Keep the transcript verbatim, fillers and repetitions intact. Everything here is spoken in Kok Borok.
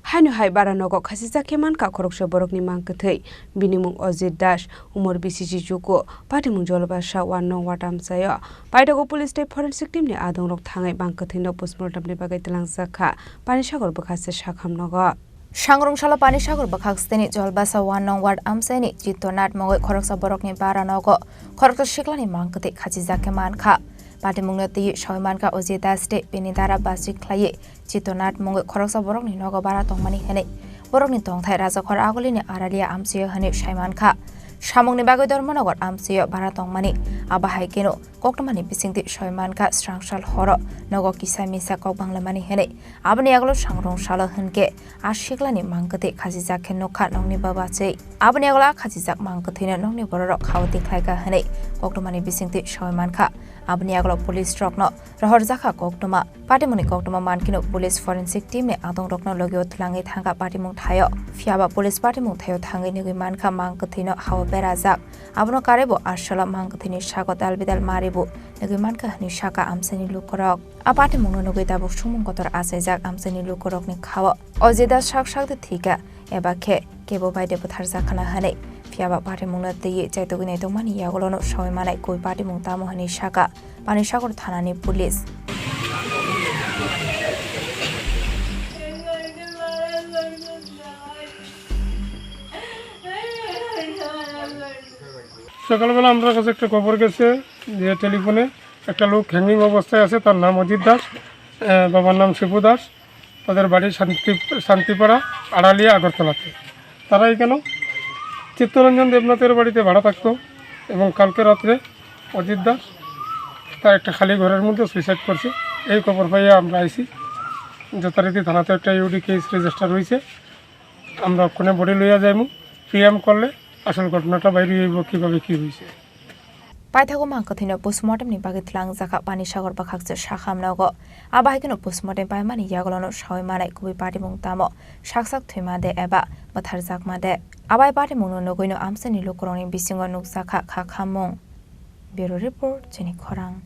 Haino hai bara nogo khachijak khe mankha khoroksa borokni mang kwthwi. Bini mung Ojit Das, umor bisi si juku, patimung Jolbasa one nong ward amchaio. Paithago police tei forensic team ni adongrok thangwi mang kwthwino postmortem ni bagwi twlangjakha Panisagar bwkhaste sakham nogo. Sangrong salo Panisagar bwkhak steni Jolbasa one nong ward amchaini Chitranath mungwi khoroksa borokni bara nogo khoroksa siklani mang kwthwi khachijak khe mankha. Patimungno twiwi sawi mankha Ojit Das tei bini dara basi khlaiwi Chitranath mungwi khoroksa borokni nogo bara tongmani hwnwi borokni tongthai Rajakhor Agulini Aralia amchaio hwnwi sai mankha. Samungni bagwi Dharmanagar amchaio bara tongmani, abo hai kheno koktwmani bisingtwi sawi mankha srangsal horo nogo kisa misa kok banglaimani hwnwi. Aboni yagulo sangrong salo hwnkhe a siklani mang kwthwi khachijak khe nukha nokni baba chwi. Aboni yagulo a khachijak mang kwthwino nokni bororok khao tikhlaikha hwnwi koktwmani bisingtwi sawi mankha. Aboni yagulo police rokno rohorjakha koktwma. Patimungni koktwma mankheno police forensic team ni adongrokno logio twlangwi thangkha patimung thaio. Phiyaba police patimung thaio thangwi nugwi mankha mang kwthwino hao berajak. Abono karwibo aswla mang kwthwini sago dalbidal maribo nugwi mankha hwnwi sakha amchaini lukurok. A patimungno nugwi tabuk sumung kotor achaijak amchaini lukurokni khao. Ojit Das sak sakde thwikha eba khe kebo baide butharjak khna hwnwi. Phiyaba patimungno twiwi chaitugwi naitokmani yagulono sawi manai koi patimung tamo hwnwi sakha Panisagar thanani police. সকালবেলা আমার কাছে একটা খবর গেছে যে টেলিফোনে একটা লোক হ্যাঙ্গিং অবস্থায় আছে, তার নাম অজিত দাস, আহ, বাবার নাম শিবু দাস। তাদের বাড়ি শান্তি, শান্তিপাড়া, আড়ালিয়া, আগরতলাতে। তারা এখানে চিত্তরঞ্জন দেবনাথের বাড়িতে ভাড়া থাকতো এবং কালকে রাত্রে অজিত দাস তার একটা খালি ঘরের মধ্যে সুইসাইড করছে। এই খবর পাইয়া আমরা আইছি, যথারীতি থানাতে একটা ইউডি কেস রেজিস্টার হয়েছে। আমরা ওখানে বডি লইয়া যাইমু, প্রিএম করলে আসল ঘটনাটা বাইরে হইব, কিভাবে কি হয়েছে। Paithago mang kwthwino postmortem ni bagwi twlangjakha Panisagar bwkhakche sakham nogo. Abo hai kheno postmortem paimani yagulono sawi manai kubui patimung tamo, saksak thwima de eba butharjakma de. Abai patimungno nugwino amchaini lukurokni bisingo nukjakha kha khammung. Bureau Report, Chini Khorang.